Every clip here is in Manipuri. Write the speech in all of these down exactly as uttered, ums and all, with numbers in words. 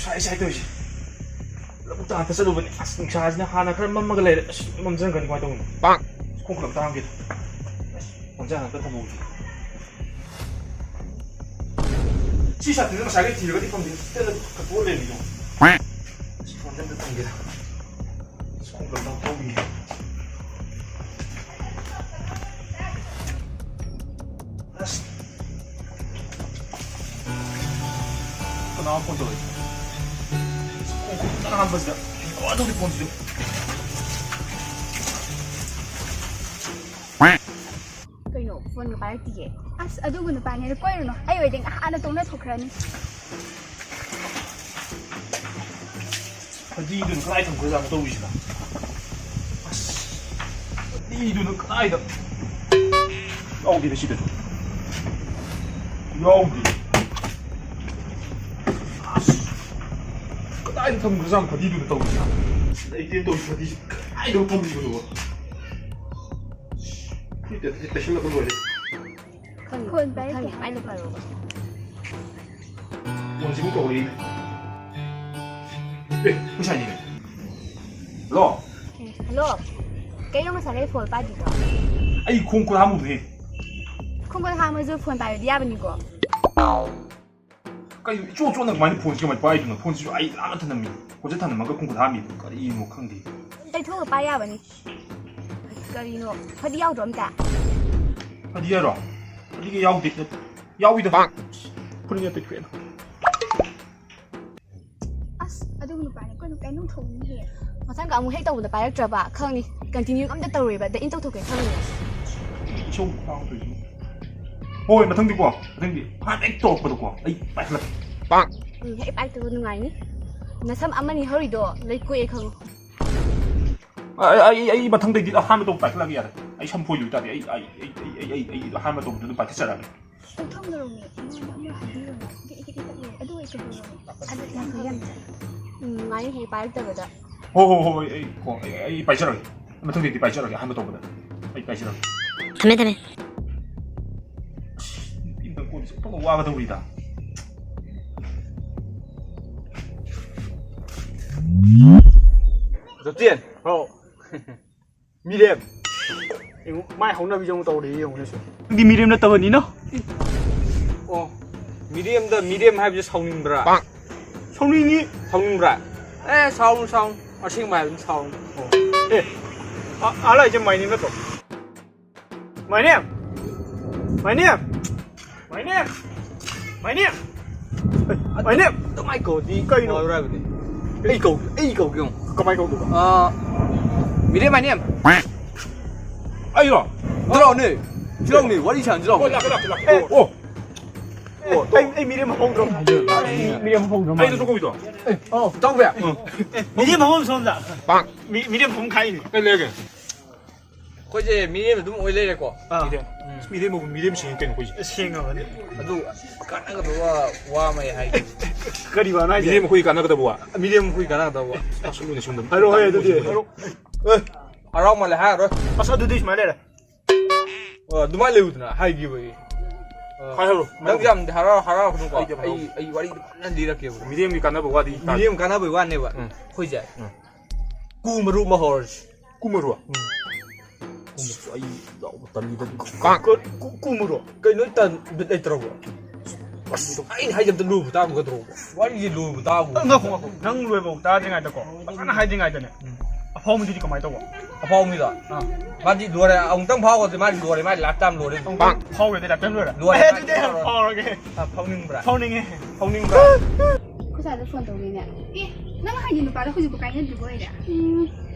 ꯁꯥꯏ ꯁꯥꯏ ꯇꯧꯔꯤꯁꯦ꯫ ꯂꯧꯕꯨꯛꯇ ꯉꯥꯛꯇ ꯆꯠꯂꯨꯕꯅꯦ꯫ ꯑꯁ, ꯅꯨꯡꯁꯥꯁꯤꯅ ꯍꯥꯟꯅ ꯈꯔ ꯃꯝꯃꯒ ꯂꯩꯔꯦ꯫ ꯑꯁ, ꯃꯝꯖꯟꯈ꯭ꯔꯅꯤ ꯀꯃꯥꯏꯅ ꯇꯧꯅꯤ? ꯄꯥꯛ! ꯈꯣꯡ ꯈꯨꯠ ꯑꯝꯇ ꯍꯥꯝꯒꯦ꯫ ꯑꯁ, ꯈꯣꯡꯁꯦ ꯍꯥꯟꯅ ꯑꯝꯇ ꯊꯝꯍꯧꯒꯦ꯫ ꯁꯤ ꯁꯥꯇꯤꯟꯁꯦ ꯉꯁꯥꯏꯗꯩ ꯊꯤꯔꯒꯗꯤ ꯐꯪꯗꯦ꯫ ꯍꯣꯁꯇꯦꯜꯗ ꯀꯠꯊꯣꯛꯑ ꯂꯩꯔꯝꯃꯤꯗꯣ꯫ ꯁꯤ ꯐꯣꯟꯁꯦ ꯑꯝꯇ ꯊꯝꯒꯦꯗ꯫ ꯑꯁ, ꯈꯣꯡ ꯈꯨꯠ ꯑꯝꯇ ꯍꯥꯝꯍꯧꯈꯤꯒꯦ꯫ ꯑꯁ꯫ ꯀꯅꯥ ꯐꯣꯟ ꯇꯧꯔꯛꯏ? ꯀꯅꯥ ꯍꯥꯟꯕꯁꯤꯗ? ꯀꯃꯥꯏꯅ ꯇꯧꯅꯤ ꯐꯣꯟꯁꯤꯁꯨ? ꯀꯩꯅꯣ, ꯐꯣꯟꯒ ꯄꯥꯏꯔꯛꯇꯤꯌꯦ? ꯑꯁ, ꯑꯗꯨꯒꯨꯝꯕ ꯅꯨꯄꯥꯅꯦꯅ ꯀꯣꯏꯔꯨꯅꯨ꯫ ꯑꯩ ꯑꯣꯏꯗꯤ ꯉꯍꯥꯟꯅ ꯇꯣꯛꯅ ꯊꯣꯛꯈ꯭ꯔꯅꯤ꯫ ꯐꯗꯤꯗꯨꯅ ꯀꯗꯥꯏ ꯊꯝꯈ꯭ꯔꯖꯥꯠꯅꯣ ꯇꯧꯔꯤꯁꯤꯅ? ꯑꯁ, ꯐꯗꯤꯗꯨꯅ ꯀꯗꯥꯏꯗ? ꯌꯥꯎꯗꯦꯅꯦ ꯁꯤꯗꯁꯨ꯫ ꯌꯥꯎꯗꯦ꯫ ꯑꯁ, ꯀꯗꯥꯏꯗ ꯊꯝꯈ꯭ꯔꯖꯥꯠꯅꯣ ꯐꯗꯤꯗꯨꯅ ꯇꯧꯔꯤꯁꯤꯅ? ꯂꯩꯇꯦ ꯇꯧꯔꯤꯁꯤ, ꯐꯗꯤꯁꯤ ꯀꯗꯥꯏꯗ ꯊꯝꯈꯤꯕꯅꯣꯕ? ꯁꯤ ꯇꯩ-, ꯇꯩꯁꯜꯂꯒ ꯂꯣꯏꯔꯦ꯫ ꯈꯪꯗꯦ꯫ ꯐꯣꯟ ꯄꯥꯏꯔꯛꯇꯦ꯫ ꯈꯪꯗꯦ, ꯄꯥꯏꯔꯛꯄ ꯐꯔꯣꯏ꯫ ꯐꯣꯟꯁꯤꯕꯨ ꯇꯧꯔꯛꯏꯅꯦ꯫ ꯑꯦ, ꯉꯁꯥꯏꯅꯤꯅꯦ꯫ ꯍꯜꯂꯣ? ꯍꯜꯂꯣ? ꯀꯩꯅꯣ ꯉꯁꯥꯏꯗꯩ ꯐꯣꯟ ꯄꯥꯏꯗ꯭ꯔꯤꯗꯣ? ꯑꯩ ꯈꯣꯡ ꯈꯨꯠ ꯍꯥꯝꯃꯨꯕꯅꯦ꯫ ꯈꯣꯡ ꯈꯨꯠ ꯍꯥꯝꯃꯁꯨ ꯐꯣꯟ ꯄꯥꯏꯕꯗꯤ ꯌꯥꯕꯅꯤꯀꯣ꯫ ꯀꯩꯅꯣ ꯏꯆꯣꯠ ꯆꯣꯠꯅ ꯀꯃꯥꯏꯅ ꯐꯣꯟꯁꯤ ꯀꯃꯥꯏꯅ ꯄꯥꯏꯗꯣꯏꯅꯣ? ꯐꯣꯟꯁꯤꯁꯨ ꯑꯩ ꯂꯥꯞꯅ ꯊꯝꯂꯝꯃꯤ꯫ ꯐꯣꯟꯁꯦ ꯊꯝꯂꯝꯃꯒ ꯈꯣꯡ ꯈꯨꯠ ꯍꯥꯝꯃꯤꯗꯣ ꯀꯔꯤꯅꯣ ꯈꯪꯗꯦ꯫ ꯇꯩꯊꯣꯛꯑꯒ ꯄꯥꯏ ꯌꯥꯕꯅꯤ꯫ ꯀꯔꯤꯅꯣ? ꯐꯗꯤ ꯌꯥꯎꯗ꯭ꯔꯣ ꯑꯝꯇ? ꯐꯗꯤ ꯍꯥꯏꯔꯣ? ꯐꯗꯤꯒ ꯌꯥꯎꯗꯦ꯫ ꯌꯥꯎꯏꯗ꯫ ꯄꯥꯛ! ꯐꯨꯔꯤꯠ ꯇꯩꯊꯣꯛꯑꯦꯗ꯫ ꯑꯁ, ꯑꯗꯨꯒꯤ ꯅꯨꯄꯥꯅꯦ ꯀꯩꯅꯣ ꯀꯩꯅꯣꯝ ꯊꯣꯛꯅꯤꯍꯦ꯫ ꯃꯊꯪꯒ ꯑꯃꯨꯛ ꯍꯦꯛ ꯇꯧꯕꯗ ꯄꯥꯏꯔꯛꯇ꯭ꯔꯕ ꯈꯪꯅꯤ꯫ Continue ꯑꯝꯇ ꯇꯧꯔꯣꯏꯕ, ꯑꯗ ꯏꯟ ꯇꯧꯊꯣꯛꯀꯦ ꯈꯪꯅꯤ꯫ ꯏꯁꯧ ꯂꯥꯡꯗꯣꯏꯁꯤ꯫ ꯍꯣꯏ, ꯃꯊꯪꯗꯤꯀꯣ, ꯃꯊꯪꯗꯤ ꯍꯥꯟꯅ ꯍꯦꯛ ꯇꯧꯔꯛꯄꯗꯀꯣ, ꯑꯩ ꯄꯥꯏꯈꯠꯂꯛꯀꯦ꯫ ꯄꯥꯛ! ꯎꯝ, ꯍꯦꯛ ꯄꯥꯏꯔꯛꯇꯕ ꯅꯨꯡꯉꯥꯏꯅꯤ꯫ ꯅꯁꯝ ꯑꯃꯅꯤ ꯍꯧꯔꯤꯗꯣ ꯂꯣꯏ ꯀꯣꯛꯑꯦ ꯈꯪꯉꯨ꯫ ꯑꯩ, ꯑꯩ, ꯑꯩ ꯃꯊꯪꯗꯩꯗꯤ ꯑꯍꯥꯟꯕ ꯇꯧꯕ ꯄꯥꯏꯈꯠꯂꯛꯑꯒꯦ ꯌꯥꯔꯦ꯫ ꯑꯩ ꯁꯝ ꯐꯣꯏꯗꯣꯏ ꯇꯥꯔꯗꯤ ꯑꯩ, ꯑꯩ, ꯑꯩ ꯑꯍꯥꯟꯕ ꯇꯧꯕꯗ ꯑꯗꯨꯝ ꯄꯥꯏꯈꯠꯆꯔꯛꯑꯒꯦ꯫ ꯀꯣꯛꯊꯣꯡꯅꯔꯣꯃꯤ, ꯑꯩꯉꯣꯟꯗ ꯑꯃ ꯍꯥꯏꯕꯤꯔꯣꯅꯦ꯫ ꯒꯤꯔꯤ ꯒꯤꯔꯤ ꯇꯛꯑꯦ꯫ ꯑꯗꯨ ꯑꯣꯏ ꯀꯩꯗꯧꯔꯣꯃꯤ? ꯑꯗꯨ ꯌꯥꯝ ꯐꯩ, ꯌꯥꯝ ꯐꯩ꯫ ꯎꯝ, ꯉꯥꯏ ꯍꯦꯛ ꯄꯥꯏꯔꯛꯇꯕꯗ꯫ ꯍꯣ, ꯍꯣ, ꯍꯣꯏ, ꯑꯩ ꯀꯣ, ꯑꯩ, ꯑꯩ ꯄꯥꯏꯖꯔꯒꯦ꯫ ꯃꯊꯪꯗꯩꯗꯤ ꯄꯥꯏꯖꯔꯒꯦ, ꯑꯍꯥꯟꯕ ꯇꯧꯕꯗ꯫ ꯑꯩ ꯄꯥꯏꯖꯔꯒꯦ꯫ ꯊꯝꯃꯦ, ꯊꯝꯃꯦ꯫ ꯑꯁ, ꯅꯨꯄꯤ ꯑꯝꯇ ꯀꯣꯏꯕꯁꯦ ꯑꯣꯟꯊꯣꯛꯅ ꯋꯥꯒꯗꯧꯔꯤꯗ꯫ ꯖꯣꯇꯦꯟ꯫ ꯍꯥꯎ꯫ ꯃꯤꯔꯦꯝ꯫ ꯌꯦꯡꯉꯨ, ꯃꯥꯏ ꯍꯧꯅꯕꯤꯁꯦ ꯑꯃꯨꯛ ꯇꯧꯔꯛꯑꯦ, ꯌꯦꯡꯉꯨꯅꯦ ꯁꯦ꯫ ꯅꯪꯗꯤ ꯃꯤꯔꯦꯝ ꯅꯠꯇꯕꯅꯤꯅ꯫ ꯑꯣ, ꯃꯤꯔꯦꯝꯗ ꯃꯤꯔꯦꯝ ꯍꯥꯏꯕꯁꯦ ꯁꯥꯎꯅꯤꯡꯕ꯭ꯔꯥ? ꯁꯥꯎꯅꯤꯡꯉꯤ꯫ ꯁꯥꯎꯅꯤꯡꯕ꯭ꯔꯥ? ꯑꯦ, ꯁꯥꯎꯅꯨ, ꯁꯥꯎꯅꯨ꯫ ꯑꯁꯦꯡꯕ ꯍꯥꯏꯕꯅꯤ, ꯁꯥꯎꯅꯨ꯫ ꯑꯣ꯫ ꯑꯦ, ꯑ-, ꯑꯥ ꯂꯥꯛꯏꯁꯦ ꯃꯥꯏꯅꯦꯝ ꯅꯠꯇ꯭ꯔꯣ? ꯃꯥꯏꯅꯦꯝ! ꯃꯥꯏꯅꯦꯝ! ꯃꯥꯏꯅꯦꯝ! ꯃꯥꯏꯅꯦꯝ! ꯃꯥꯏꯅꯦꯝ! ꯑꯗꯨꯃꯥꯏ ꯀꯧꯗꯤ ꯀꯩꯅꯣ? ꯉꯥꯎꯔꯕꯅꯦ꯫ ꯑꯩ ꯀꯧ-, ꯑꯩ ꯀꯧꯒꯦ ꯌꯦꯡꯉꯣ꯫ ꯀꯃꯥꯏ ꯀꯧꯗꯣꯏꯕ? ꯑꯥ, ꯃꯤꯔꯦꯝ, ꯃꯥꯏꯅꯦꯝ! ꯑꯩꯔꯣ? ꯆꯤꯜꯍꯥꯎꯅꯦ! ꯆꯤꯜꯍꯥꯎꯅꯦ! ꯋꯥꯔꯤ ꯁꯥꯟꯅ ꯆꯤꯜꯍꯥꯎꯅꯦ! ꯑꯣ, ꯂꯥꯛꯀꯦ, ꯂꯥꯛꯀꯦ, ꯂꯥꯛꯀꯦ꯫ ꯑꯣ! ꯑꯣ, ꯑꯩ, ꯑꯩ ꯃꯤꯔꯦꯝ ꯐꯥꯎꯗ꯭ꯔꯣ? ꯑꯩ ꯃꯤꯔꯦꯝ ꯐꯥꯎꯗ꯭ꯔꯣ? ꯑꯩꯗꯁꯨ ꯀꯧꯏꯗꯣ꯫ ꯑꯧ, ꯇꯧꯕ ꯌꯥꯏ꯫ ꯃꯤ-, ꯃꯤꯔꯦꯝ ꯐꯥꯎꯕ ꯁꯣꯝꯗ꯫ ꯃꯤ-, ꯃꯤꯔꯦꯝ ꯐꯥꯎꯕ ꯈꯥꯏꯅꯤ꯫ ꯀꯩ ꯂꯩꯔꯒꯦ? ꯑꯩꯈꯣꯏꯁꯦ ꯃꯤꯔꯦꯝ ꯑꯗꯨꯝ ꯑꯣꯏ ꯂꯩꯔꯦꯀꯣ꯫ ꯑꯥ꯫ ꯃꯤꯔꯦꯝ꯫ ꯎꯝ꯫ ꯃꯤꯔꯦꯝ ꯑꯣꯏꯕ ꯃꯤꯔꯦꯝ ꯁꯤꯡꯉꯤ ꯀꯩꯅꯣ ꯑꯩꯈꯣꯏꯁꯦ꯫ ꯁꯦꯡꯉꯕꯅꯤ꯫ ꯑꯗꯨ ꯀꯥꯟꯅꯒꯗꯕ ꯋꯥ ꯑꯃ ꯑꯩ ꯍꯥꯏꯒꯦ꯫ ꯀꯔꯤ ꯋꯥꯅꯣ ꯍꯥꯏꯁꯦ? ꯃꯤꯔꯦꯝ ꯑꯩꯈꯣꯏꯒꯤ ꯀꯥꯟꯅꯒꯗꯕ ꯋꯥ꯫ ꯃꯤꯔꯦꯝ ꯑꯩꯈꯣꯏꯒꯤ ꯀꯥꯟꯅꯒꯗꯕ ꯋꯥ꯫ ꯑꯁ, ꯂꯣꯏꯅ ꯁꯨꯝ ꯑꯗꯨꯝ ꯍꯥꯏꯔꯛꯑꯣ, ꯍꯣꯏ, ꯑꯗꯨꯗꯤ ꯍꯥꯏꯔꯛꯑꯣ꯫ ꯑꯦ, ꯍꯔꯥꯎ ꯃꯥꯜꯂꯦ ꯍꯥꯏꯔꯣꯏ꯫ ꯑꯁ, ꯑꯗꯨꯗꯤ ꯁꯨꯃꯥꯏꯅ ꯂꯩꯔꯦ꯫ ꯑꯣ, ꯑꯗꯨꯃꯥꯏꯅ ꯂꯩꯌꯨꯗꯅ ꯍꯥꯏꯈꯤꯕꯒꯤ꯫ ꯑ, ꯍꯥꯏꯍꯧꯔꯣ꯫ ꯅꯪ ꯌꯥꯝ ꯍꯔꯥꯎ, ꯍꯔꯥꯎꯔꯛꯀꯅꯨꯀꯣ꯫ ꯑꯩꯗꯤ ꯍꯔꯥꯎ-, ꯑꯩ, ꯑꯩ ꯋꯥꯔꯤ ꯐꯖꯅ ꯂꯤꯔꯛꯀꯦꯕ꯫ ꯃꯤꯔꯦꯝꯒꯤ ꯀꯥꯟꯅꯕ ꯋꯥꯗꯤ ꯇꯥ-, ꯃꯤꯔꯦꯝ ꯀꯥꯟꯅꯕꯒꯤ ꯋꯥꯅꯦꯕ꯫ ꯎꯝ꯫ ꯑꯩꯈꯣꯏꯁꯦ꯫ ꯎꯝ꯫ ꯀꯨ ꯃꯔꯨ ꯑꯃ ꯍꯧꯔꯁꯤ꯫ ꯀꯨ ꯃꯔꯨ? ꯎꯝ꯫ ꯀꯨ ꯃꯔꯨ, ꯑꯩ ꯌꯥꯎꯕ ꯇꯜꯂꯤꯗ꯫ ꯀꯨ-, ꯀꯨ-, ꯀꯨ ꯃꯔꯨ? ꯀꯩꯅꯣ ꯇꯟ-, ꯕꯤꯠ ꯂꯩꯇ꯭ꯔꯕꯣ? ꯑꯁ, ꯑꯩꯅ ꯍꯥꯏꯖꯕꯗ ꯂꯣꯏꯕ ꯇꯥꯕꯒꯗ꯭ꯔꯣ? ꯋꯥꯔꯤꯁꯦ ꯂꯣꯏꯕ ꯇꯥꯕ꯫ ꯉꯥꯏꯈꯣ, ꯉꯥꯏꯈꯣ꯫ ꯅꯪ ꯂꯣꯏꯕꯧ ꯇꯥꯗ꯭ꯔꯤꯉꯩꯗꯀꯣ, ꯐꯖꯅ ꯍꯥꯏꯗ꯭ꯔꯤꯉꯩꯗꯅꯦ, ꯎꯝ꯫ ꯑꯐꯥꯎꯕꯗꯨꯗꯤ ꯀꯃꯥꯏꯅ ꯇꯧꯕ? ꯑꯐꯥꯎꯕꯤꯗꯣ? ꯑꯥ꯫ ꯃꯥꯗꯤ ꯂꯣꯏꯔꯦ, ꯑꯃꯨꯛꯇꯪ ꯐꯥꯎꯒꯗꯤ ꯃꯥꯗꯤ ꯂꯣꯏꯔꯦ, ꯃꯥꯗꯤ lifetime ꯂꯣꯏꯔꯦ꯫ ꯑꯃꯨꯛꯇꯪ ꯐꯥꯎꯈ꯭ꯔꯗꯤ lifetime ꯂꯣꯏꯔꯦ? ꯂꯣꯏꯔꯦ, ꯑꯦ, ꯃꯥꯗꯤ ꯑꯗꯨꯗꯤ ꯑꯩ ꯇꯧꯔꯔꯣꯏ꯫ ꯐꯥꯎꯔꯒꯦ꯫ ꯑꯥ, ꯐꯥꯎꯅꯤꯡꯕ꯭ꯔꯥ? ꯐꯥꯎꯅꯤꯡꯉꯦ꯫ ꯐꯥꯎꯅꯤꯡꯕ꯭ꯔꯥ? ꯑꯩꯈꯣꯏ ꯁ꯭ꯋꯥꯏꯗ phone ꯇꯧꯅꯤꯅꯦ꯫ ꯑꯦ, ꯅꯪ ꯍꯥꯏꯗꯤ ꯅꯨꯄꯥꯗꯣ ꯍꯧꯖꯤꯛꯄꯨ ꯀꯥꯏꯅꯗ꯭ꯔꯤꯕꯣ ꯑꯣꯏꯔꯦ? ꯎꯝ,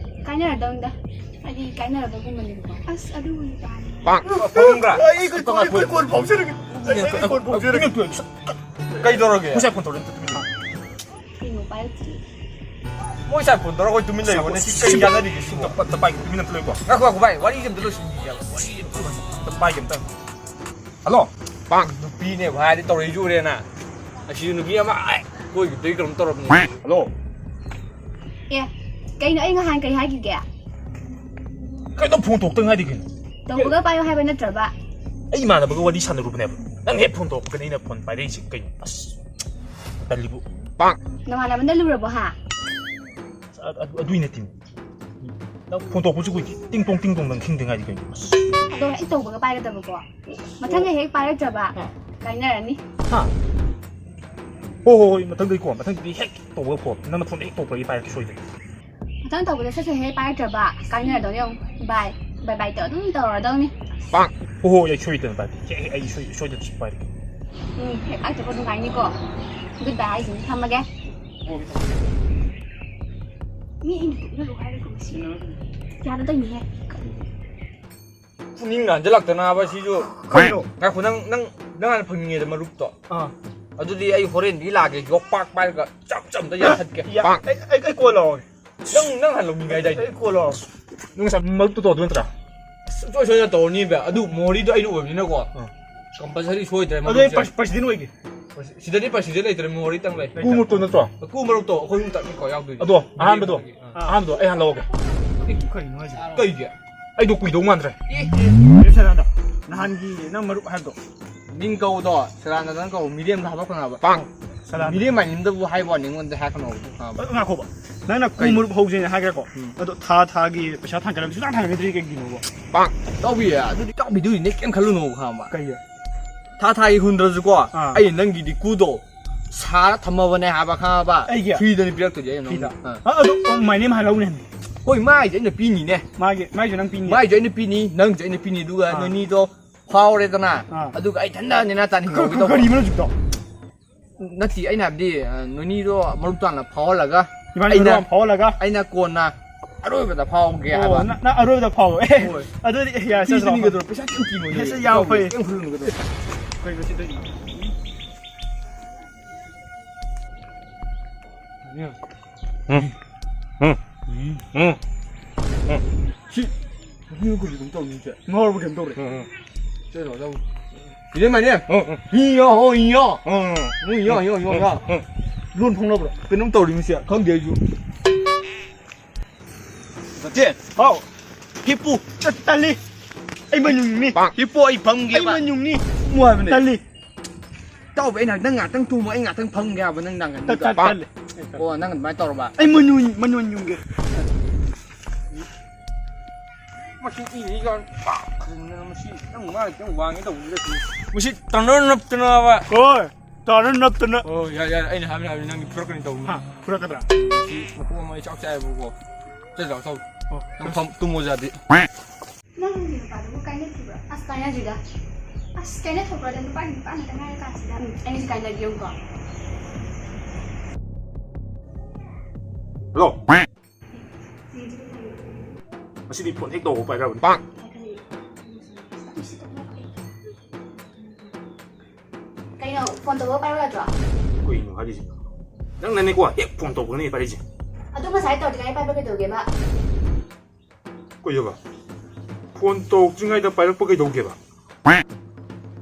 ꯀꯥꯏꯅꯔꯗꯧꯅꯤꯗ꯫ ꯍꯥꯏꯗꯤ ꯀꯥꯏꯅꯔꯗꯧꯒꯨꯝꯕꯅꯦꯕꯀꯣ꯫ ꯑꯁ, ꯑꯗꯨꯒꯨꯝꯕꯗꯤ ꯄꯥꯝꯃꯤ꯫ ꯐꯥꯎꯅꯤꯡꯕ꯭ꯔꯥ? ꯑꯩ, ꯑꯩ, ꯑꯩ, ꯑꯩ ꯀꯣꯟ ꯐꯥꯎꯖꯔꯒꯦ꯫ ꯑꯩ, ꯑꯩ ꯀꯣꯟ ꯐꯥꯎꯖꯔꯒꯦ꯫ ꯀꯩꯗꯧꯔꯒꯦ? ꯉꯁꯥꯏ phone ꯇꯧꯔꯛꯑꯦ, ꯑꯝꯇ ꯇꯨꯃꯤꯟ ꯂꯩꯌꯨ꯫ ꯀꯩꯅꯣ ꯄꯥꯏꯔꯛꯇ꯭ꯔꯤ? ꯃꯣꯏ ꯉꯁꯥꯏ phone ꯇꯧꯔꯒ ꯑꯩꯈꯣꯏ ꯇꯨꯃꯤꯟ ꯂꯩꯕꯅꯦ꯫ ꯁꯤ ꯀꯩ ꯀꯥꯟꯅꯔꯤꯒꯦ ꯁꯤꯕꯣ? ꯑꯝꯇ, ꯑꯝꯇ ꯄꯥꯏꯒꯦ, ꯇꯨꯃꯤꯟ ꯑꯝꯇ ꯂꯩꯌꯨꯀꯣ꯫ ꯉꯥꯏꯈꯣ, ꯉꯥꯏꯈꯣ, ꯚꯥꯏ, ꯋꯥꯔꯤꯁꯦ ꯑꯝꯇ ꯂꯣꯏꯁꯤꯟꯈꯤꯒꯦꯕ꯫ ꯋꯥꯔꯤꯁꯦ ꯑꯝꯇ ꯂꯣꯏꯁꯤꯟ-, ꯑꯝꯇ ꯄꯥꯏꯒꯦ, ꯑꯝꯇ꯫ ꯍꯜꯂꯣ? ꯅꯨꯄꯤꯅꯦꯕ ꯍꯥꯏꯔꯗꯤ ꯇꯧꯔꯛꯏꯁꯦ ꯎꯔꯦꯅ꯫ ꯑꯁꯤꯁꯨ ꯅꯨꯄꯤ ꯑꯃ, ꯑꯥꯏ, ꯀꯣꯏꯈꯤꯕꯗꯒꯤ ꯀꯩꯅꯣꯝ ꯇꯧꯔꯕꯅꯤ꯫ ꯍꯜꯂꯣ? ꯑꯦ, ꯀꯩꯅꯣ ꯑꯩ ꯉꯍꯥꯟ ꯀꯩ ꯍꯥꯏꯈꯤꯒꯦ? ꯀꯩꯅꯣ phone ꯇꯧꯔꯛꯇ ꯉꯥꯏꯔꯤ ꯀꯩꯅꯣ? ꯇꯧꯕꯒ ꯄꯥꯏꯌꯣ ꯍꯥꯏꯕ ꯅꯠꯇ꯭ꯔꯕ? ꯑꯩ ꯏꯃꯥꯟꯅꯕꯒ ꯋꯥꯔꯤ ꯁꯥꯟꯅꯔꯨꯕꯅꯦꯕ꯫ ꯅꯪ ꯍꯦꯛ phone ꯇꯧꯔꯛꯄꯒꯅꯤ ꯑꯩꯅ phone ꯄꯥꯏꯔꯛꯏꯁꯦ ꯀꯩꯅꯣ? ꯑꯁ, ꯇꯜꯂꯤꯕꯨ꯫ ꯅꯃꯥꯟꯅꯕꯅ ꯂꯨꯔꯕꯣ ꯍꯥ? ꯑ-, ꯑ-, ꯑꯗꯨꯏ ꯅꯠꯇꯦ꯫ ꯅꯪ ꯐꯣꯟ ꯇꯧꯔꯛꯄꯁꯨ ꯀꯨꯏꯗꯦ꯫ ꯇꯤꯡ ꯇꯣꯡ, ꯇꯤꯡ ꯇꯣꯡ, ꯅꯪ ꯈꯤꯡꯗ ꯉꯥꯏꯔꯤ ꯀꯩꯅꯣ? ꯑꯁ꯫ ꯑꯗꯣ ꯍꯦꯛ ꯇꯧꯕꯒ ꯄꯥꯏꯒꯗꯕꯀꯣ꯫ ꯃꯊꯪꯗ ꯍꯦꯛ ꯄꯥꯏꯔꯛꯇ꯭ꯔꯕ, ꯑꯥ꯫ ꯀꯥꯏꯅꯔꯅꯤ꯫ ꯍꯥ? ꯍꯣꯏ, ꯍꯣꯏ, ꯍꯣꯏ, ꯃꯊꯪꯗꯩꯀꯣ, ꯃꯊꯪꯗꯗꯤ ꯍꯦꯛ ꯇꯧꯕꯒ ꯐꯣꯟ, ꯅꯪꯅ ꯐꯣꯟ ꯍꯦꯛ ꯇꯧꯔꯛꯄ ꯑꯩ ꯄꯥꯏꯔꯛꯀꯦ ꯁꯣꯏꯗꯅ꯫ ꯃꯊꯪ ꯇꯧꯕꯗ ꯁꯠ ꯁꯠ ꯍꯦꯛ ꯄꯥꯏꯔꯛꯇ꯭ꯔꯕ, ꯀꯥꯏꯅꯔꯗꯧꯅꯤ ꯌꯦꯡꯉꯨ꯫ ꯕꯥꯏ, ꯕꯥꯏ ꯕꯥꯏ ꯇꯧ ꯑꯗꯨꯝ ꯇꯧꯔꯗꯧꯅꯤ꯫ ꯄꯥꯛ! ꯍꯣꯏ, ꯍꯣꯏ, ꯑꯩ ꯁꯣꯏꯗꯅ ꯄꯥꯏꯔꯛꯀꯦ꯫ ꯑꯩ, ꯑꯩ ꯁꯣꯏ-, ꯁꯣꯏꯗꯅ ꯄꯥꯏꯔꯛꯀꯦ꯫ ꯎꯝ, ꯍꯦꯛ ꯄꯥꯏꯔꯛꯇ꯭ꯔꯕ ꯑꯗꯨꯝ ꯀꯥꯏꯅꯤꯀꯣ꯫ ꯒꯨꯗ ꯕꯥꯏ ꯍꯥꯏꯁꯤꯅꯤ, ꯊꯝꯃꯒꯦ꯫ ꯃꯤ ꯑꯩꯅ ꯇꯣꯛꯅꯔꯨ ꯍꯥꯏꯔꯒ ꯃꯁꯤ꯫ ꯌꯥꯗ ꯇꯧꯅꯤꯍꯦ꯫ ꯄꯨꯛꯅꯤꯡ ꯍꯟꯖꯜꯂꯛꯇꯅꯕ ꯁꯤꯁꯨ꯫ ꯀꯩꯅꯣ? ꯉꯥꯏꯈꯣ, ꯅꯪ, ꯅꯪ, ꯅꯪ ꯍꯥꯟꯅ ꯐꯪꯅꯤꯡꯉꯦꯗ ꯃꯔꯨꯞꯇꯣ꯫ ꯑꯥ꯫ ꯑꯗꯨꯗꯤ ꯑꯩ ꯍꯣꯔꯦꯟꯗꯤ ꯂꯥꯛꯑꯒꯦ, ꯌꯣꯄꯥꯛ ꯄꯥꯏꯔꯒ ꯆꯞ ꯆꯞ ꯑꯝꯇ ꯌꯥꯟꯊꯠꯀꯦ꯫ ꯌꯥ-, ꯑꯩ, ꯑꯩ, ꯑꯩ ꯀꯣꯟ ꯂꯥꯛꯑꯣꯒꯦ꯫ ꯅꯪ, ꯅꯪ ꯍꯥꯟꯅ ꯂꯧꯅꯤꯡꯉꯦ ꯍꯥꯏꯗꯥꯏꯅꯦ? ꯑꯩ ꯀꯣꯟ ꯂꯥꯛꯑꯣꯒꯦ꯫ ꯅꯪ ꯉꯁꯥꯏ ꯃꯔꯨꯞꯇꯣ ꯇꯧꯗꯣꯏ ꯅꯠꯇ꯭ꯔꯥ? ꯑꯁ, ꯁꯨꯡꯁꯣꯏ ꯁꯣꯏꯗꯅ ꯇꯧꯔꯅꯤꯕ꯫ ꯑꯗꯨ ꯃꯣꯍꯣꯔꯤꯗꯣ ꯑꯩꯅ ꯑꯣꯏꯕꯅꯤꯅꯀꯣ꯫ ꯑꯥ꯫ ꯀꯝꯄꯜꯁꯔꯤ ꯁꯣꯏꯗ꯭ꯔꯦ ꯑꯗꯨ ꯑꯩ ꯃꯔꯨꯞꯁꯦ꯫ ꯄ꯭ꯔꯁ-, ꯄ꯭ꯔꯁꯤꯗꯦꯟ ꯑꯣꯏꯒꯦ꯫ ꯄ꯭ꯔꯁꯤ-, ꯁꯤꯗꯗꯤ ꯄ꯭ꯔꯁꯤꯗꯦꯟ ꯂꯩꯇ꯭ꯔꯦ, ꯃꯣꯍꯣꯔꯤꯇꯪ ꯂꯩ꯫ ꯀꯨ ꯃꯔꯨꯞꯇꯣ ꯅꯠꯇ꯭ꯔꯣ? ꯀꯨ ꯃꯔꯨꯞꯇꯣ ꯑꯩꯈꯣꯏ ꯑꯍꯨꯝ ꯇꯪꯅꯤꯀꯣ ꯌꯥꯎꯗꯣꯏꯁꯦ꯫ ꯑꯗꯣ, ꯑꯍꯥꯟꯕꯗꯣ, ꯑꯥ꯫ ꯑꯍꯥꯟꯕꯗꯣ ꯑꯩ ꯍꯥꯟꯅ ꯂꯧꯔꯒꯦ꯫ ꯑꯦ, ꯀꯩꯅꯣ ꯍꯥꯏꯁꯦ? ꯀꯩꯒꯤ? ꯑꯩꯗꯣ ꯀꯨꯏꯗꯧ ꯃꯥꯟꯗ꯭ꯔꯦ꯫ ꯑꯦ, ꯑꯦ, ꯁꯗꯥꯅꯟꯗ, ꯅꯍꯥꯟꯒꯤ ꯅꯪ ꯃꯔꯨꯞ ꯍꯥꯏꯕꯗꯣ꯫ ꯃꯤꯡ ꯀꯧꯕꯗꯣ, ꯁꯗꯥꯅꯟꯗ ꯅꯪ ꯀꯧꯕ, ꯃꯤꯔꯦꯝꯗ ꯍꯥꯞꯄꯛꯀꯅꯣ ꯍꯥꯏꯕ꯫ ꯄꯥꯡ꯫ ꯁꯗꯥꯅꯟꯗ꯫ ꯃꯤꯔꯦꯝ ꯃꯥꯟꯅꯤꯡꯗꯕꯨ ꯍꯥꯏꯕ ꯋꯥꯅꯤ, ꯑꯩꯉꯣꯟꯗ ꯍꯥꯏꯔꯛꯀꯅꯣ ꯍꯥꯏꯕ꯫ ꯑ, ꯉꯥꯏꯈꯣꯕ꯫ ꯅꯪꯅ ꯀꯨ ꯀꯩ? ꯃꯔꯨꯞ ꯍꯧꯁꯦꯅ ꯍꯥꯏꯈ꯭ꯔꯦꯀꯣ꯫ ꯎꯝ꯫ ꯑꯗꯣ ꯊꯥ ꯊꯥꯒꯤ ꯄꯩꯁꯥ ꯊꯥꯡꯒꯠꯂꯝ-, ꯁꯨꯡꯊꯥꯡ ꯊꯥꯡꯒꯠꯅꯗ꯭ꯔꯤ ꯀꯩꯒꯤꯅꯣꯕ? ꯄꯥꯡ꯫ ꯇꯧꯕꯤꯌꯦ꯫ ꯑꯗꯨꯗꯤ ꯇꯧꯕꯤꯗꯣꯏꯅꯦ, ꯀꯩꯝ ꯈꯜꯂꯨꯅꯣ ꯈꯪꯉꯕ꯫ ꯀꯩꯒꯤ? ꯊꯥ ꯊꯥꯒꯤ ꯍꯨꯟꯗ꯭ꯔꯁꯨꯀꯣ, ꯑꯥ꯫ ꯑꯩ ꯅꯪꯒꯤꯗꯤ ꯀꯨꯗꯣ ꯁꯥꯔ ꯊꯝꯃꯕꯅꯦ ꯍꯥꯏꯕ, ꯈꯪꯉꯕ? ꯑꯩꯒꯤ? ꯐ꯭ꯔꯤꯗꯅꯤ ꯄꯤꯔꯛꯇꯣꯏꯁꯦ ꯑꯩꯅ ꯅꯉꯣꯟꯗ꯫ ꯐ꯭ꯔꯤꯗ? ꯑꯥ꯫ ꯑ, ꯑꯗꯨ, ꯑꯣ, my name ꯍꯥꯏꯔꯛꯎꯅꯦ꯫ ꯍꯣꯏ, ꯃꯥꯏꯁꯦ ꯑꯩꯅ ꯄꯤꯅꯤꯅꯦ꯫ ꯃꯥꯒꯤ, ꯃꯥꯏꯁꯨ ꯅꯪ ꯄꯤꯅꯤ? ꯃꯥꯏꯁꯨ ꯑꯩꯅ ꯄꯤꯅꯤ, ꯅꯪꯁꯨ ꯑꯩꯅ ꯄꯤꯅꯤ, ꯑꯗꯨꯒ ꯑꯥ꯫ ꯅꯣꯏꯅꯤꯗꯣ ꯐꯥꯎꯔꯦꯗꯅ, ꯑꯥ꯫ ꯑꯗꯨꯒ ꯑꯩ ꯏꯊꯟꯗ ꯅꯦꯅꯥ ꯇꯥꯅ ꯀ-, ꯀ-, ꯍꯤꯡꯍꯧꯒꯦ ꯇꯧꯕ꯫ ꯀꯔꯤꯕ ꯍꯧꯖꯤꯛꯇꯣ? ꯅꯠꯇꯦ, ꯑꯩꯅ ꯍꯥꯏꯕꯗꯤ, ꯑ, ꯅꯣꯏꯅꯤꯗꯣ ꯃꯔꯨꯞ ꯇꯥꯅ ꯐꯥꯎꯍꯜꯂꯒ, ꯏꯕꯥꯅꯤ ꯑꯩꯅ, ꯃꯔꯨꯞ ꯐꯥꯎꯍꯜꯂꯒ? ꯑꯩꯅ ꯀꯣꯟꯅ ꯑꯔꯣꯏꯕꯗ ꯐꯥꯎꯒꯦ ꯑꯣ, ꯍꯥꯏꯕ꯫ ꯅ-, ꯅꯪ ꯑꯔꯣꯏꯕꯗ ꯐꯥꯎꯑꯣ꯫ ꯑꯦ, ꯍꯣꯏ꯫ ꯑꯗꯨꯗꯤ, ꯑꯦ, ꯌꯥꯔꯦ, ꯆꯠꯂꯣ꯫ ꯐ꯭ꯔꯤꯗꯅꯤ ꯀꯩꯗꯧꯔꯒꯦ? ꯄꯩꯁꯥ ꯀꯩꯝ ꯇꯤꯡꯉꯣꯏꯅꯦ꯫ ꯄꯩꯁꯥ ꯌꯥꯎꯋꯦ꯫ ꯀꯩꯝ ꯈꯜꯂꯨꯅꯨ ꯀꯩꯗꯧꯔꯒꯦ? ꯀꯩꯅꯣ ꯁꯤ ꯇꯧꯔꯤꯁꯦ? ꯎꯝ꯫ ꯎꯝ꯫ ꯎꯝ꯫ ꯎꯝ꯫ ꯁꯤ ꯅꯨꯄꯤ ꯑꯃ ꯀꯔꯤꯒꯨꯝ ꯇꯧꯔꯤꯁꯦ? ꯉꯥꯎꯔꯕ ꯀꯩꯅꯣꯝ ꯇꯧꯔꯦ꯫ ꯎꯝ, ꯎꯝ꯫ ꯆꯠꯂꯣ, ꯆꯠꯂꯣ꯫ ꯏꯅꯦ ꯃꯥꯅꯦ꯫ ꯎꯝ, ꯎꯝ꯫ ꯏꯌꯣ, ꯍꯣ, ꯏꯌꯣ꯫ ꯎꯝ, ꯎꯝ꯫ ꯎꯝ, ꯏꯌꯣ, ꯏꯌꯣ, ꯏꯌꯣ, ꯏꯌꯣ꯫ ꯎꯝ, ꯎꯝ꯫ ꯂꯣꯟ ꯐꯥꯎꯅꯕ꯭ꯔꯣ? ꯀꯩꯅꯣꯝ ꯇꯧꯔꯤ ꯃꯁꯤ꯫ ꯈꯪꯗꯦ ꯑꯩꯁꯨ꯫ ꯅꯠꯇꯦ꯫ ꯍꯥꯎ꯫ ꯍꯤꯞꯄꯨ꯫ ꯆꯠ-, ꯇꯜꯂꯤ꯫ ꯑꯩ ꯃꯅꯨꯡꯅꯤ꯫ ꯍꯤꯞꯄꯨ, ꯑꯩ ꯐꯝꯒꯦꯕ꯫ ꯑꯩ ꯃꯅꯨꯡꯅꯤ꯫ ꯇꯨꯝꯃꯨ ꯍꯥꯏꯕꯅꯦ꯫ ꯇꯜꯂꯤ꯫ ꯇꯥꯎꯕ, ꯑꯩꯅ ꯅꯪ ꯉꯥꯛꯇꯪ ꯇꯨꯝꯃꯣ, ꯑꯩ ꯉꯥꯛꯇꯪ ꯐꯝꯒꯦ ꯍꯥꯏꯕ ꯅꯪ ꯅꯥꯀꯟꯗꯨꯗ꯫ ꯇꯠ-, ꯇꯠ-, ꯇꯜꯂꯤ꯫ ꯑꯣ, ꯅꯪ ꯑꯗꯨꯃꯥꯏꯅ ꯇꯧꯔꯕ? ꯑꯩ ꯃꯅꯨ ꯃꯅꯨ ꯌꯨꯡꯒꯦ꯫ ꯃꯁꯤ ꯏꯅꯤ ꯀꯥꯟ ꯄꯥꯛ ꯈꯟꯗꯅ ꯃꯁꯤ ꯅꯪ ꯃꯥꯅ ꯈꯤꯇꯪ ꯋꯥꯡꯉꯦ ꯇꯧꯕꯗꯨꯗ ꯁꯤ꯫ ꯃꯁꯤ ꯇꯪꯗꯧ ꯅꯞꯇꯅꯕ꯫ ꯍꯣꯏ, ꯇꯥꯔ ꯅꯞꯇꯅ꯫ ꯑꯣ, ꯌꯥꯔꯦ, ꯌꯥꯔꯦ, ꯑꯩꯅ ꯍꯥꯏꯕꯅꯤ, ꯍꯥꯏꯕꯅꯤ, ꯅꯪꯗꯤ ꯐꯨꯔꯛꯀꯅꯤ ꯇꯧꯕꯅꯤ꯫ ꯍꯥ, ꯐꯨꯔꯛꯀꯗ꯭ꯔꯥ? ꯁꯤ ꯃꯀꯣꯛ ꯑꯃ ꯑꯩ ꯆꯥꯛ ꯆꯥꯏꯕꯀꯣ꯫ ꯆꯠꯂꯣ, ꯆꯠꯂꯣ꯫ ꯑꯣ, ꯅꯪ ꯐꯝ ꯇꯨꯝꯃꯣ ꯌꯥꯗꯦ꯫ ꯅꯪꯒꯤ ꯅꯨꯄꯥꯗꯨꯕꯨ ꯀꯥꯏꯅꯈꯤꯕ꯭ꯔꯣ? ꯑꯁ, ꯀꯥꯏꯅꯗ꯭ꯔꯤꯗ꯫ ꯑꯁ, ꯀꯥꯏꯅꯊꯣꯛꯈ꯭ꯔꯣꯗ, ꯅꯨꯄꯥꯒꯤ ꯅꯨꯄꯥ ꯉꯥꯛꯇ ꯉꯥꯏꯔꯀꯥꯟꯁꯤꯗ꯫ ꯎꯝ, ꯑꯩꯁꯨ ꯀꯥꯏꯅꯒꯦ ꯌꯦꯡꯉꯨꯀꯣ꯫ ꯍꯜꯂꯣ꯫ ꯉꯁꯤꯗꯤ ꯐꯣꯟ ꯍꯦꯛ ꯇꯧꯕ ꯄꯥꯏꯔꯛꯑꯕꯅꯤ꯫ ꯀꯩꯅꯣ, ꯐꯣꯟ ꯇꯧꯕ ꯄꯥꯏꯔꯛꯑꯣ ꯌꯥꯗ꯭ꯔꯣ? ꯀꯩꯅꯣ ꯍꯥꯏꯔꯤꯁꯦ? ꯅꯪꯅꯅꯦꯀꯣ, ꯍꯦꯛ ꯐꯣꯟ ꯇꯧꯕꯒꯅꯦ ꯄꯥꯏꯔꯛꯏꯁꯦ꯫ ꯑꯗꯨ ꯉꯁꯥꯏ ꯇꯧꯗ꯭ꯔꯤꯉꯩ ꯄꯥꯏꯕ ꯀꯩꯗꯧꯒꯦꯕ? ꯀꯩ ꯍꯥꯏꯕ? ꯐꯣꯟ ꯇꯧꯔꯛꯇ꯭ꯔꯤꯉꯩꯗ ꯄꯥꯏꯔꯛꯄ ꯀꯩꯗꯧꯒꯦꯕ?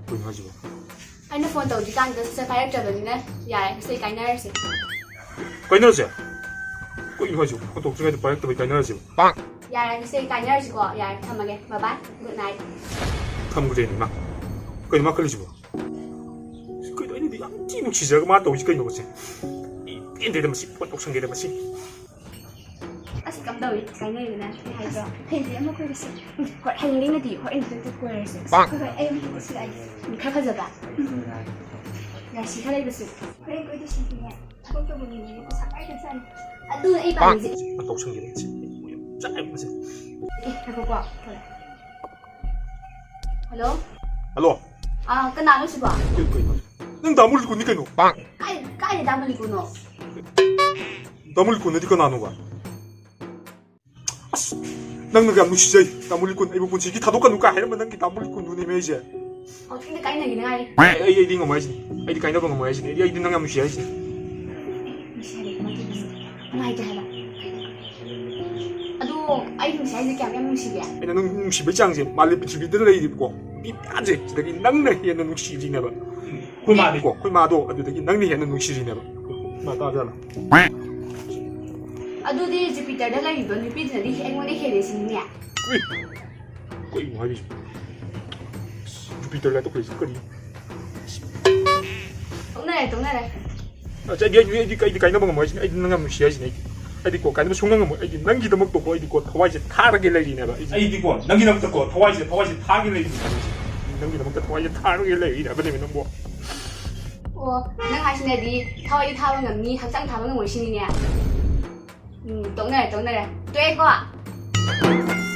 ꯀꯩꯅꯣ ꯍꯥꯏꯁꯤꯕꯣ? ꯑꯩꯅ ꯐꯣꯟ ꯇꯧꯗ꯭ꯔꯤꯀꯥꯟꯗ ꯁꯠ ꯁꯠ ꯄꯥꯏꯔꯛꯇ꯭ꯔꯕꯅꯤꯅ ꯌꯥꯔꯦ, ꯉꯁꯤ ꯀꯥꯏꯅꯔꯁꯦ꯫ ꯀꯥꯏꯅꯔꯁꯦ? ꯀꯩꯅꯣ ꯍꯥꯏꯁꯤꯕꯣ? ꯐꯣꯟ ꯇꯧꯔꯛꯇ꯭ꯔꯤꯉꯩꯗ ꯄꯥꯏꯔꯛꯇꯕꯩ ꯀꯥꯏꯅꯔꯁꯦꯕ? ꯌꯥꯔꯦ, ꯉꯁꯤ ꯀꯥꯏꯅꯔꯁꯤꯀꯣ꯫ ꯌꯥꯔꯦ, ꯊꯝꯃꯒꯦ꯫ Bye bye, good night꯫ ꯊꯝꯈ꯭ꯔꯦꯅꯦ ꯃꯥ꯫ ꯀꯩꯅꯣ ꯃꯥ ꯈꯜꯂꯤꯁꯤꯕꯣ? ꯀꯩꯅꯣ, ꯑꯩꯅꯗꯤ ꯌꯥꯝ ꯊꯤ ꯅꯨꯡꯁꯤꯖꯔꯒ ꯃꯥ ꯇꯧꯔꯤꯁꯤ ꯀꯩꯅꯣ ꯃꯁꯤ? ꯑꯩ ꯄꯦꯟꯗꯦꯗ ꯃꯁꯤ, ꯐꯣꯟ ꯇꯧꯁꯟꯒꯦꯗ ꯃꯁꯤ꯫ ꯑꯁ, ꯀꯝꯗꯧꯏ? ꯀꯥꯏꯅꯔꯤꯗꯅ ꯑꯩ ꯍꯥꯏꯗ꯭ꯔꯣ? ꯍꯌꯦꯡꯗꯤ ꯑꯃ ꯀꯣꯏꯔꯁꯤ꯫ ꯍꯣꯏ, ꯍꯌꯦꯡꯗꯤ ꯅꯠꯇꯦ, ꯍꯣꯔꯦꯟ ꯈꯛꯇ ꯀꯣꯏꯔꯁꯤ꯫ ꯄꯥꯛ! ꯍꯣꯏ, ꯍꯣꯏ, ꯑꯩ ꯑꯃ ꯀꯣꯏꯁꯤꯜꯂꯛꯑꯒꯦ꯫ ꯎꯝ, ꯈꯔ ꯐꯖꯕ꯫ ꯎꯝ꯫ ꯔꯥꯁꯤ ꯈꯔ ꯂꯩꯕꯁꯨ꯫ ꯍꯣꯔꯦꯟ ꯀꯣꯏꯗꯣꯏꯁꯤꯗꯤꯅꯦ, ꯊꯕꯛ ꯇꯧꯕ ꯃꯤꯅꯦ, ꯄꯩꯁꯥ ꯄꯥꯏꯈ꯭ꯔꯖꯥꯠꯅꯤ꯫ ꯑꯗꯨꯅꯦ ꯑꯩ ꯄꯥꯝꯃꯤꯁꯦ꯫ ꯄꯥꯛ! ꯇꯧꯁꯟꯈꯤꯕ ꯃꯁꯤ꯫ ꯌꯥꯝ ꯆꯥꯛꯑꯦꯕ ꯃꯁꯤ꯫ ꯑꯦ, ꯉꯥꯏꯈꯣꯀꯣ꯫ ꯍꯣꯏ꯫ ꯍꯜꯂꯣ? ꯍꯜꯂꯣ? ꯑꯥ, ꯀꯅꯥꯅꯣ ꯁꯤꯕꯣ? ꯀꯩ-, ꯀꯩꯅꯣ? ꯅꯪ ꯗꯥ ꯃꯨꯂꯤꯀꯨꯟꯅꯤ ꯀꯩꯅꯣ? ꯄꯥꯛ! ꯀꯥꯏ-, ꯀꯥꯏꯗ ꯗꯥ ꯃꯨꯂꯤꯀꯨꯟꯅꯣ? ꯗꯥ ꯃꯨꯂꯤꯀꯨꯟꯅꯗꯤ ꯀꯅꯥꯅꯣꯕ? ꯑꯁ! ꯅꯪꯅ ꯀꯌꯥꯝ ꯅꯨꯡꯁꯤꯖꯩ, ꯇꯥꯃꯣ ꯂꯤꯀꯨꯟ, ꯑꯩꯕꯨ ꯄꯨꯟꯁꯤꯒꯤ ꯊꯥꯗꯣꯛꯀꯅꯨ ꯀꯥꯏ ꯍꯥꯏꯔꯝꯕ ꯅꯪꯒꯤ ꯇꯥꯃꯣ ꯂꯤꯀꯨꯟꯗꯨꯅꯦꯃꯤ ꯑꯩꯁꯦ꯫ ꯋꯥꯛꯀꯤꯡꯗ ꯀꯥꯏꯅꯈꯤꯅꯉꯥꯏ꯫ ꯑꯩ, ꯑꯩ, ꯑꯩꯗꯤ ꯉꯝꯃꯣꯏ ꯍꯥꯏꯁꯤꯅꯤ꯫ ꯑꯩꯗꯤ ꯀꯥꯏꯅꯕ ꯉꯝꯃꯣꯏ ꯍꯥꯏꯁꯤꯅꯤ꯫ ꯑꯩꯗꯤ, ꯑꯩꯗꯤ ꯅꯪ ꯌꯥꯝ ꯅꯨꯡꯁꯤ ꯍꯥꯏꯁꯤꯅꯤ꯫ ꯅꯨꯡꯁꯤ ꯍꯥꯏꯔꯦ, ꯀꯃꯥꯏꯅ ꯇꯧꯗꯣꯏꯅꯣ? ꯅꯨꯡꯉꯥꯏꯇꯦ ꯍꯥꯏꯕ꯫ ꯑꯗꯣ ꯑꯩ ꯅꯨꯡꯁꯤ ꯍꯥꯏꯁꯦ ꯀꯌꯥꯝ ꯌꯥꯝ ꯅꯨꯡꯁꯤꯒꯦ? ꯑꯩꯅ ꯅꯪ ꯅꯨꯡꯁꯤꯕꯩ ꯆꯥꯡꯁꯦ ꯃꯥꯂꯦꯝ ꯄ꯭ꯔꯤꯊꯤꯕꯤꯗ ꯂꯩꯔꯤꯕꯀꯣ ꯅꯨꯄꯤ ꯃꯌꯥꯝꯁꯦ ꯁꯤꯗꯒꯤ ꯅꯪꯅ ꯍꯦꯟꯅ ꯅꯨꯡꯁꯤꯔꯤꯅꯦꯕ꯫ ꯑꯩꯈꯣꯏ ꯃꯥꯗꯤꯀꯣ, ꯑꯩꯈꯣꯏ ꯃꯥꯗꯣ ꯑꯗꯨꯗꯒꯤ ꯅꯪꯅ ꯍꯦꯟꯅ ꯅꯨꯡꯁꯤꯔꯤꯅꯦꯕ꯫ ꯏꯃꯥ ꯇꯥꯖꯥꯠꯂꯣ? ꯑꯗꯨꯗꯤ ꯖꯨꯄꯤꯇꯔꯗ ꯂꯩꯔꯤꯕ ꯅꯨꯄꯤꯗꯨꯅꯗꯤ ꯑꯩꯉꯣꯟꯗ ꯍꯦꯜꯂꯦ ꯁꯤꯅꯤꯅꯦ? ꯎꯏ! ꯀꯩꯅꯣ ꯍꯥꯏꯔꯤꯁꯤꯕꯣ? ꯖꯨꯄꯤꯇꯔ ꯂꯥꯏꯊꯣꯛꯈ꯭ꯔꯤꯁꯤ ꯀꯔꯤ? ꯇꯣꯛꯅꯔꯦ, ꯇꯣꯛꯅꯔꯦ꯫ ꯑꯁ, ꯑꯩꯗꯤ ꯑꯩꯗꯤ ꯑꯩꯗꯤ ꯑꯩꯗꯤ ꯀꯥꯏꯅꯕ ꯉꯝꯃꯣꯏ ꯍꯥꯏꯁꯤꯅꯤ꯫ ꯑꯩꯗꯤ ꯅꯪ ꯌꯥꯝ ꯅꯨꯡꯁꯤ ꯍꯥꯏꯁꯤꯅꯤ꯫ ꯑꯩꯗꯤ ꯑꯩꯗꯤꯀꯣ ꯀꯥꯏꯅꯕ ꯁꯨꯡꯉꯝ ꯉꯝꯃꯣꯏ꯫ ꯑꯩꯗꯤ ꯅꯪꯒꯤꯗꯃꯛꯇꯀꯣ ꯑꯩꯗꯤꯀꯣ ꯊꯋꯥꯏꯁꯦ ꯊꯥꯔꯒꯦ ꯂꯩꯔꯤꯅꯦꯕ꯫ ꯑꯩꯗꯤ ꯑꯩꯗꯤꯀꯣ ꯅꯪꯒꯤꯗꯃꯛꯇꯀꯣ ꯊꯋꯥꯏꯁꯦ ꯊꯋꯥꯏꯁꯦ ꯊꯥꯒꯦ ꯂꯩꯔꯤꯅꯦ꯫ ꯅꯪꯒꯤꯗꯃꯛꯇ ꯊꯋꯥꯏꯁꯦ ꯊꯥꯔꯒꯦ ꯂꯩꯔꯤꯅꯦ ꯍꯥꯏꯕꯅꯦꯕ ꯅꯪꯕꯨ꯫ ꯑꯣ, ꯅꯪ ꯍꯥꯏꯁꯤꯅꯗꯤ ꯊꯋꯥꯏꯗꯤ ꯊꯥꯕ ꯉꯝꯅꯤ, ꯍꯛꯆꯥꯡ ꯊꯥꯕ ꯉꯝꯃꯣꯏ ꯁꯤꯅꯤꯅꯦ꯫ ꯎꯝ, ꯇꯣꯛꯅꯔꯦ, ꯇꯣꯛꯅꯔꯦ꯫ ꯇꯣꯛꯑꯦꯀꯣ?